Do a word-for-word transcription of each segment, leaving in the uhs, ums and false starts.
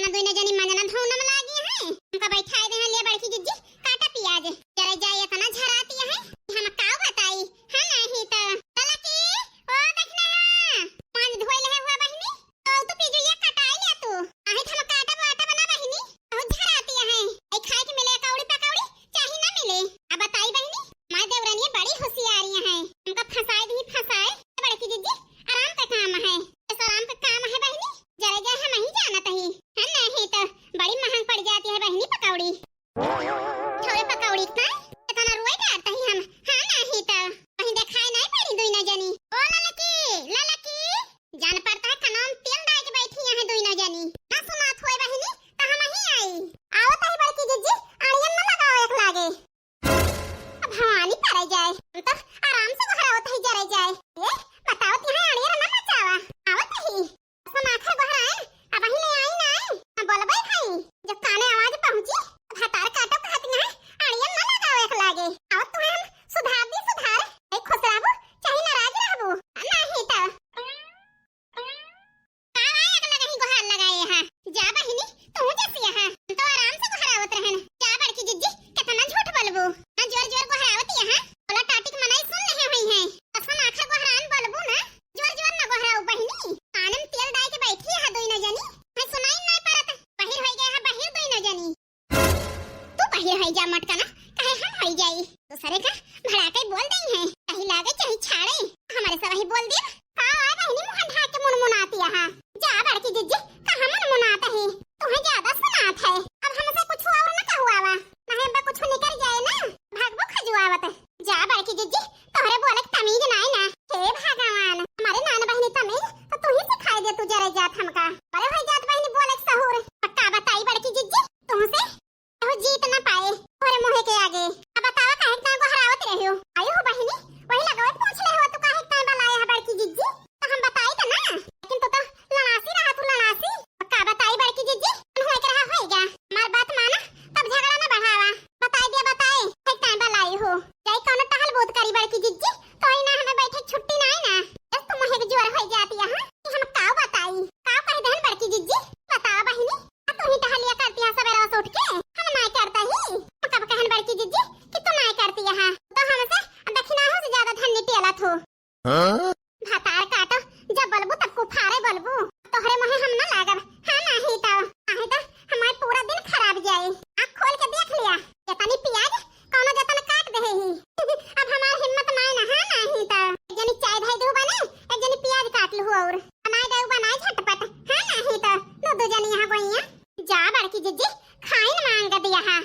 ना दुइनो जनी मंजना धौना में लागी हैं। हमका बैठाए दे हैं, ले बड़की जिज्जी, काटा पियाज। जरा जाए इतना झराती है, हम काव बताई। हाँ, नहीं तो। ललकी, ओ दखना, हाँ। पानी धोए ले हुआ बहिनी, तो तू पिजुइया कटाई ले तू। आहे हम काटा बाटा बना बहिनी, बहुत झराती है। ए खाए के मिले कौड़ी पकौड़ी, चाही ना मिले। अब बताई बहिनी, माय देवरनिया बड़ी होशियारी है, हमका फंसाए दी फंसाए। बड़की जिज्जी, आराम का काम है, बस आराम का काम है बहिनी, जरा जा हम ही जानत ही। हाँ, नहीं तो बड़ी महंग पड़ जाती है बहिनी पकौड़ी। छोरे पकौड़ी का इतना रोए डारत ही हम। हाँ, नहीं तो कहीं देखाए नहीं पड़ी दुइनो जनी। ओ ललकी, ललकी, जान पड़ता है कनवा में तेल डाल के बैठी हैं दुइनो जनी। ना सुनात होए बहिनी, तो हम ही आई। आवत ही बड़की जिज्जी, अड़ियन न लगाओ एक लागे। अब भवानी परे जाए, हम तो आराम से गोहरावत ही जरे जाए। ए, बतावत यहाँ अड़ियर ना मचावा। आवत ही। ऐसा माखा गोहराए, अब ही ले आई ना आई। ना बोलबे भाई, जब काने आवाज पहुँची, भतार काटो कहत यहाँ, अड़ियर ना लगाओ एक लागे। आवत तुम्हें हम सुधार दी सुधार। ए खुश रहबू, चाहे नाराज रहबू। नहीं तो। का भाई अगला कहीं गोहार लगाए हा? जा बहिनी, तू जैसी हा। हम तो आराम से गोहरावत रहन। जा बड़की जिज्जी, कितना झूठ बोलबू। ना जोर जोर गोहरावत यहाँ। बोला टाटिक मनाई सुन लेहे हुई हैं। कसम आखा गोहरान बोलबू ना। जोर जोर ना गोहराऊ बहिनी। कान में तेल डाल के बैठी है दुइनो जनी। मैं सुनाई नहीं परत। बहिर होई गए है बहिर दुइनो जनी। तू बहिर होई जा मटकना, काहे हम होई जाई? दूसरे का भड़ा के बोल दई है, कहीं लागे चाहे छाड़े, हमारे सब ही बोल दे। का आए बहिनी मुँह ढाक के मुनमुनाती यहाँ? जा बड़की जिज्जी, कहाँ मुनमुनात है? तुम्हें ज्यादा सुनात है, अब हमसे कुछ और न कहुआवा, नहीं बा कुछ निकल जाए ना, भागबो खजुआवत। जा बड़की जिज्जी, तोहरे बोले के तमीज नाई ना। हे भगवान, हमारे नान बहिनी तमीज तो तू ही सिखाई दे, तू जरे जात हमका। बड़े होई जात बहिनी बोले के सहूर। पक्का बताई बड़की जिज्जी, तुमसे केहू जीत ना पाए तोहरे मुँहे के आगे। अब बतावा काहे के ना गोहरावत रहियो? आयो हो बहिनी, वही लगवे पूछ ले हो, तू काहे के ना बलाए है बड़की जिज्जी? तो हम बताई तो ना, लेकिन तू तो लड़ासी रहा, तू लड़ासी। का बताई बड़की जिज्जी, मन होए के रहा होएगा। हमार बात माना, तब झगड़ा ना बढ़ावा। बताई दिया, बताई, एक टाइम बलाई हो। जाई कौनो टहल बोध करी बड़की जिज्जी, तो ही ना हमें बैठे छुट्टी ना आई ना। बस तुम एक जोर हो जाती है, हाँ? कि हम काव बताई, काव कह देहन बड़की जिज्जी? बतावा बहिनी, आ तू ही टहलिया करती है सवेरा से उठ के? हम ना करता ही। कब कहन बड़की जिज्जी कि तू ना करती है, हाँ? तो हमसे दक्षिणा हो से ज्यादा धन्य टेला थू। हाँ? भतार काटो, जब बोलबू तब कुफारे बोलबू। तोहरे मुँहे हम ना लागब। हाँ, नाही तो, नाही तो हमार पूरा दिन खराब जाए। आँख खोल के देख लिया, जतनी पियाज, कौनो जतन काट देहे ही। अब हमार हिम्मत नाय ना, हाँ, नाही तो। एक जनी चाय धई दू बने, एक जनी पियाज काट लू और बनाए दे, बनाए झटपट। हाँ, नाही तो दो दो जनी यहाँ गोइया। जा बड़की जिज्जी, खाइन मांग दिया हा।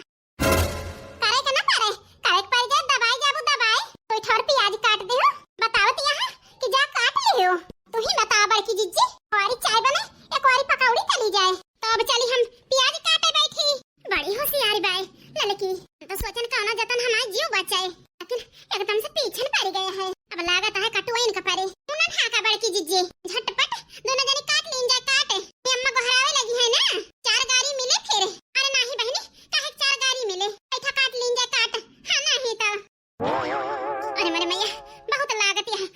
करे के ना करे, करे के पड़ जाए, दबाई जाबू दबाई। कोई ठोर पियाज काट दे हो, बतावत यहाँ कि जा काट ले हो। तू ही बता बड़की जिज्जी, एक वारी चाय बने, एक वारी पकौड़ी तली जाए। तो अब चली हम पियाज काटे बैठी। बड़ी होशियारी बाय ललकी, तो सोचन कौनो जतन हमार जीव बचाए, लेकिन एकदम से पीछन पड़ गया है। अब लागत है कटुआइन का परे। तू ना ढाका बड़की जिज्जी, झटपट दोनों जनी काट लीन जाए काट। ये अम्मा गोहरावे लगी है ना, चार गारी मिले फिर। अरे नाही बहिनी, काहे के चार गारी मिले? ऐठा काट लीन जाए काट। हाँ, नाही तो। अरे मरे मैया, बहुत लागत है।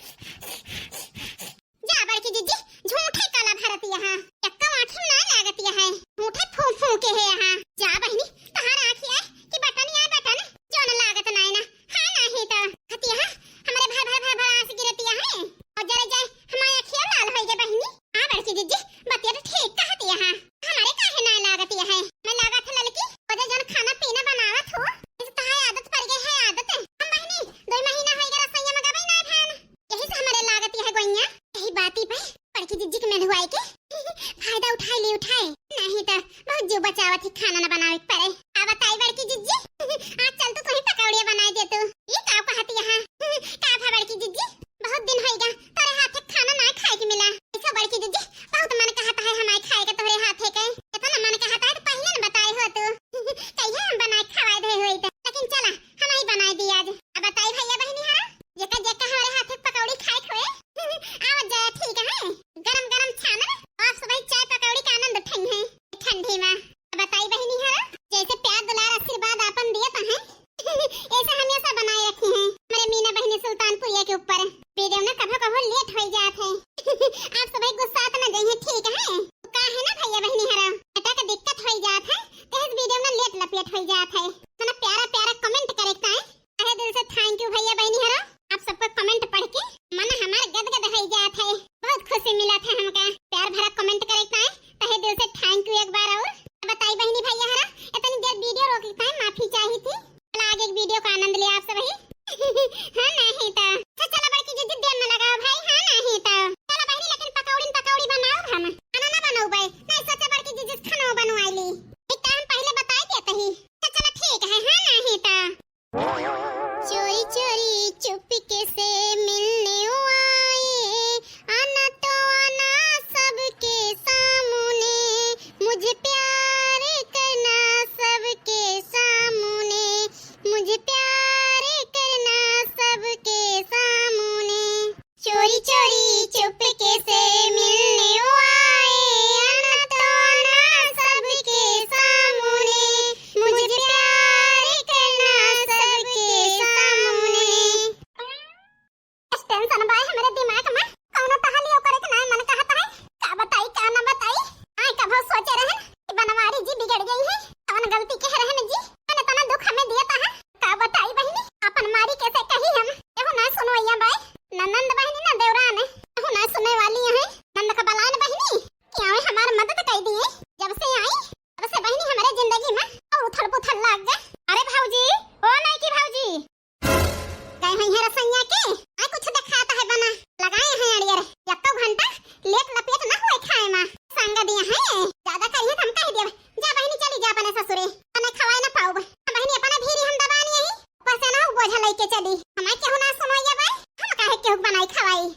जा बड़की जिज्जी, झूठे काला भरत यहाँ। एक्का आँखी में ना लागत यहाँ। झूठे फूं फूं के है यहाँ। जा बहिनी, तहार आँखी आए कि बटन या बटन, जो न लागत ना है ना। हाँ, नाही तो। हती यहाँ, हमारे भर भर भर भर आँस गिरत यहाँ। और जरे जाए, हमारे अखिया लाल होई गे बहिनी। हाँ बड़की जिज्जी, बतिया तो ठीक कहत यहाँ। हमारे काहे ना लागत यहाँ? मैं लागत है ललकी, वजह जन खाना पीना बनावत हो, इस तहार आदत पड़ गई है आदत। हम बहिनी, दो महीना होई गे रसोईया में गबई ना भैन। यही से हमारे लागत यह गोइया। यही बाती पे बड़की जिज्जी के मेहरुआई के फायदा उठाए ले उठाए। नहीं तो बहुत जीव बचावत ही खाना न बनावे के पड़े। आ बताई बड़की जिज्जी, आज चल तू कहीं पकौड़िया बनाए दे तू। ये का कहत यहाँ? का भा बड़की जिज्जी? बहुत दिन होई गा तोरे हाथे खाना ना खाए के मिला। ऐसा बड़की जिज्जी, बहुत मन कहत है हमारे खाए के तोरे हाथे के। इतना मन कहत है तो पहले न बताए हो तू। कहिए हम बनाए खवाए दे होई तो। लेकिन चला, हम ही बनाए दी आज। अब बताई भैया बहिनी हरा, जेका जेका हमारे हाथे पकौड़ी खाए खोए। आवत जाए ठीक है, गरम गरम छानब, आप सब चाय पकौड़ी का आनंद उठाई है ठंडी में। बताई बहिनी हरा, जैसे प्यार दुलार आशीर्वाद आपन दिए तो हैं, ऐसे हमेशा बनाए रखी हैं हमारे मीना बहिनी सुल्तानपुरिया के ऊपर। वीडियो में कभो कभो लेट हो जात है, आप सब गुस्सा तो न जाइए ठीक है। का है ना भैया बहिनी हरा, बेटा का सोचे रहन कि बनवारी जी बिगड़ गई है, कौन गलती कह रहन जी, मैंने इतना दुख हमें दिया था। का बताई बहिनी, अपन मारी कैसे कही हम, केहू ना सुनवैया बाय, न नंद बहिनी न देवरान, केहू ना सुने वाली है। नंद का बलायन बहिनी कि आवे हमार मदद कर दिए, जब से आई तब से बहिनी हमारे जिंदगी में और उथल पुथल लाग गए। अरे भौजी, ओ नैकी भौजी, गए हुई है रसोइया के, आए कुछ दिखाता है बना, लगाए हैं अड़ियर, यक्को घंटा लेट लपेट ना हुए खाए मा। संग दिया है, ज्यादा करिए तो हम कह दिया, जा बहिनी चली जा अपने ससुरे, तने खवाए ना पाउब। बहिनी अपने भीरी हम दबानी यही, ऊपर से ना बोझा लेके चली, हमारे केहू ना सुनवैया बाय, हम काहे केहू बनाई खवाई।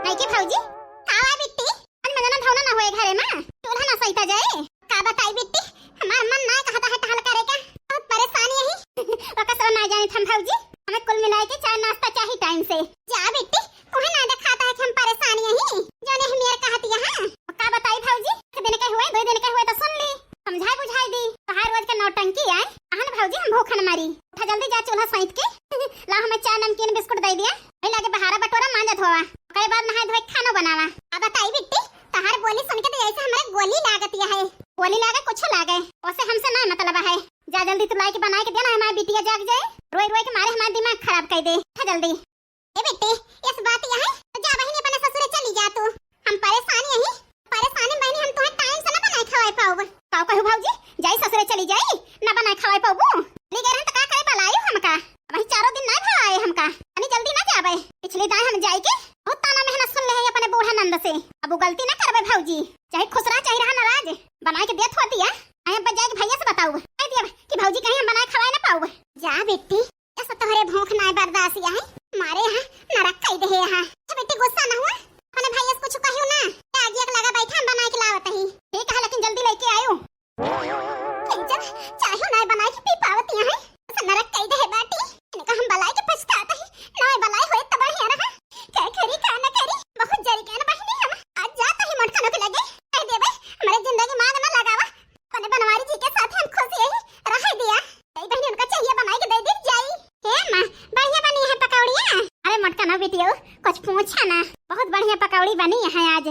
नैकी भौजी, का हुआ बिट्टी? आज मजना धौना ना हुए घरे मा, चूल्हा ना सहिता जाए। का बताई बिट्टी, हमार मन ना कहता है टहल करे का, बहुत परेशानी है। ओका सब ना जानी थम भौजी, हमें कुल मिलाए के चाय नाश्ता चाही टाइम से। जा बिट्टी, तुम्हें ना दिखाता है कि हम परेशानी है, जो नहीं मेर कहती है। का बताई भौजी, एक दिन के हुए, दो दिन के हुए तो सुन ली, समझाई बुझाई दी। तोहार रोज के नौटंकी आए, आहन भौजी हम भूखन मरी। उठा जल्दी जा चूल्हा सैत के ला हमें चाय नमकीन बिस्कुट दे दिया। वही लागे बहारा बटोरा मांजत होवा, ओकरे बाद नहाए धोए खानो बनावा। अब बताई बिट्टी, तहार बोली सुन के तो ऐसे हमरे गोली लागत है। गोली लागे कुछ लागे, ओसे हमसे ना मतलब है। जा जल्दी तू लाई के बनाए के दे ना, हमारी बिटिया जाग जाए, रोई रोई के मारे हमारा दिमाग खराब कर दे। उठा जल्दी। ए बेटी, इस बात यह है, तो जा बहिनी अपने ससुरे चली जा तू। हम परेशान यही, परेशानी बहिनी हम तुम्हें टाइम से ना बनाए खवाए पाउब। का कहू भौजी, जाई ससुरे चली जाई, ना बनाए खवाए पाउबू? चली गए रहन तो का करे बलायो हमका, वही चारों दिन ना भवाए हमका, अनी जल्दी ना जाबे। पिछली दाई हम जाई के बहुत ताना मेहनत सुन ले है अपने बूढ़ा नंद से। अब वो गलती ना करबे भौजी, चाहे खुश रहा चाहे रहा नाराज, बनाए के देत होती है। आए अब जाए के भैया से बताऊ, कह दिया कि भौजी कहीं हम बनाए खवाए ना पाउब। जा बेटी, ऐसा तोहरे भूख नाय बर्दाश्त या है, मारे यहाँ नरक कई दे यहाँ। अच्छा बेटी गुस्सा ना हुआ, अपने भैया से कुछ कहियो ना, ते आगे एक लगा बैठा हम बनाए के लावत ही। ठीक है लेकिन जल्दी लेके आयो। ले जा, चाहो नाय बनाए के पी पावत यहाँ है, ऐसा नरक कई दे बाटी। इनका हम बलाए के पछतात ही, नाय बलाए होए तो बढ़िया रहा। क्या करी का ना करी, बहुत जरी के ना बहिनी हम। आज जाता ही मोटकनों के लगे, कह देबे हमारे जिंदगी मांग ना लगावा, अपने बनवारी जी के साथ हम खुश यही रह दिया। कई बहिनी उनका चाहिए बनाई के दे दी जाई। हे माँ, बढ़िया बनी है पकौड़िया। अरे मोटका ना बेटियो, कुछ पूछा ना, बहुत बढ़िया पकौड़ी बनी है आज।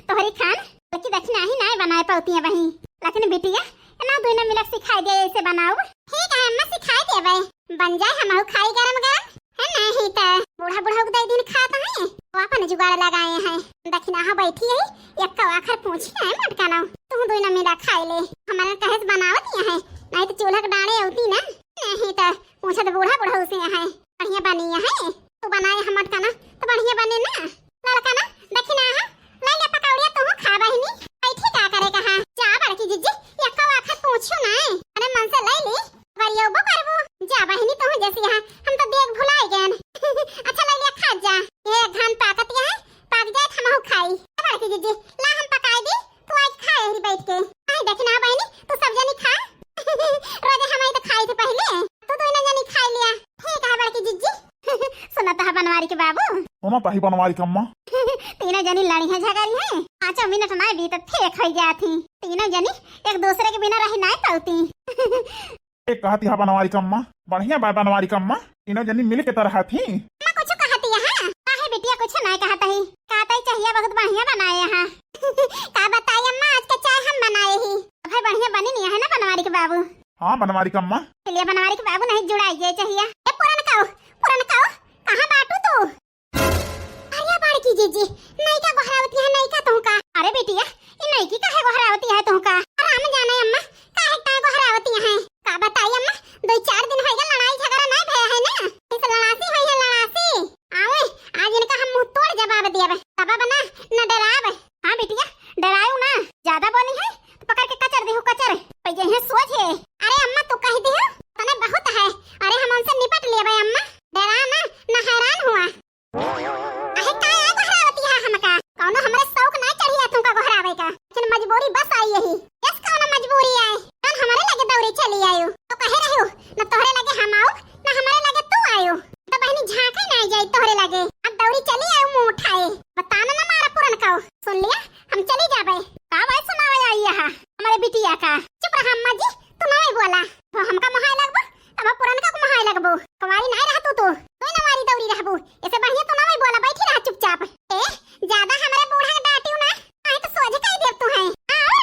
तोहरी खान, लेकिन दक्षिणा ही नाय बनाए पाती है वही। लेकिन बिटिया, ना दोनों मिलक सिखाई दे ऐसे बनाओ। ठीक है अम्मा, सिखाई देबे, बन जाए हमहू खाई गरम गरम। है नहीं तो बूढ़ा बूढ़ा उगदाई दिन खात है, वो अपन जुगाड़ लगाए हैं। दखिनाहा बैठी है, यक्का आखर पूछी है मटकाना, तू दोनों मिला खाए ले। हमारे कहे से बनावत ही है, नहीं तो चूल्हा के डाले होती ना। नहीं तो पूछत बूढ़ा बूढ़ा उसे है, बढ़िया बनी है। तू बनाए है मटकाना तो बढ़िया बने ना। लड़का ना, दखिनाहा, ले ले पकौड़िया तू खा बहिनी। बैठी का करे कहा? जा बड़की जिज्जी, यक्का आखर पूछू ना, अरे मन से ले ली। वरियौबो करबू? जा बहिनी, तोहू जैसी यहाँ, हम तो देख भुलाए गए। अच्छा ले लिया, खा जा। ये धान पाकत यहाँ, पाक जाए तो हमहू खाई। बड़की जीजी, ला हम पकाई दी, तू आज खा यही बैठ के। आई देखी ना बहिनी, तू सब जनी खा। रोजे हम आई तो खाई थे पहले, तू दोनों जनी खा लिया। ठीक है बड़की जीजी। सुनत है बनवारी के बाबू। सुनत है बनवारी के अम्मा। तीनों जनी लड़ी है झगड़ी है, पाँचों मिनट ना बीतत फेंक हो जाती। तीनों जनी एक दूसरे के बिना रही ना पाती। ए, कहती हा बनवारी कम्मा, बढ़िया बा बनवारी कम्मा, तीनों जनी मिल के तरह थी। अम्मा कुछ कहती है? काहे बिटिया कुछ नहीं कहत ही। कहत ही चाहिए बहुत बढ़िया बनाए हैं। का बताई अम्मा, आज का चाय हम बनाए ही। भाई बढ़िया बनी नहीं है ना बनवारी के बाबू? हाँ बनवारी कम्मा। चलिए बनवारी के बाबू नहीं जुड़ाई ये चाहिए। ए पुरन काऊ, पुरन काऊ, कहाँ बाटू तू? अरे बड़की जीजी, नैका गोहरावती है, नैका तू का? अरे बिटिया, ई नैकी काहे गोहरावती है तू का? राम जाने अम्मा, काहे का गोहरावती है? का बताई अम्मा, दो चार दिन होइगा लड़ाई झगड़ा नहीं भया है ना, इस लड़ासी हुई है लड़ासी। आवे, आज इनका हम मुंह तोड़ जवाब दियब। तब बना, न डराब। हाँ बिटिया, डरायू ना, ज्यादा बोली है तो पकड़ के कचर देहू कचर, पै जइहे सोझे। अरे अम्मा तू कह दियो, तने बहुत है। अरे हम उनसे निपट लेबे अम्मा, डरा ना, न हैरान हुआ। अहे का है गोहरावती है हमका? कौनो हमरे शौक ना चढ़ी है तुमका गोहरावे का, लेकिन मजबूरी बस आई यही। यस कौनो मजबूरी आए? कौन हमरे लगे दौड़ी चली आयो? तो कहे रहो, न तोहरे लगे हम आउब, न हमरे लगे तू आयो। तो बहनी झांके ना जाई तोहरे लगे। अब दौड़ी चली आयो मुंह उठाए। बताना ना मारा पुरन का। सुन लिया, हम चली जाबे। का भाई सुनावे आई यहाँ हमरे बिटिया का? चुप रहा अम्मा जी, तू नहीं बोला। तो हमका मोहाय लगबो, तब पुरनका को मोहाय लगबो। कुंवारी नाय रहतू तू, तू नवारी दौरी रहबू। ऐसे बढ़िया तू ना वही बोला, बैठी रहा चुपचाप। ए, ज्यादा हमरे बूढ़ा के डांटियो ना, नहीं तो सोझे कह देब तू है। हाँ, और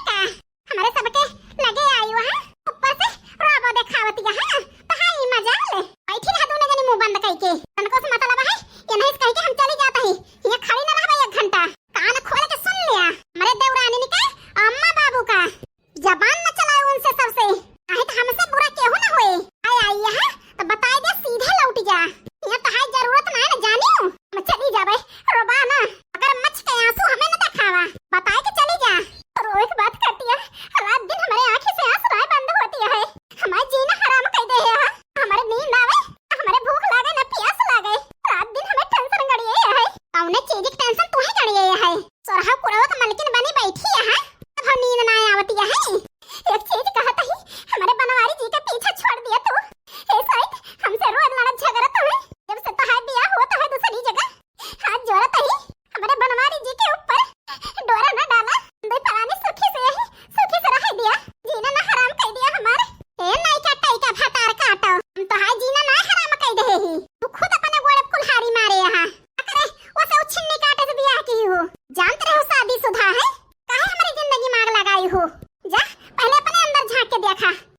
देखा,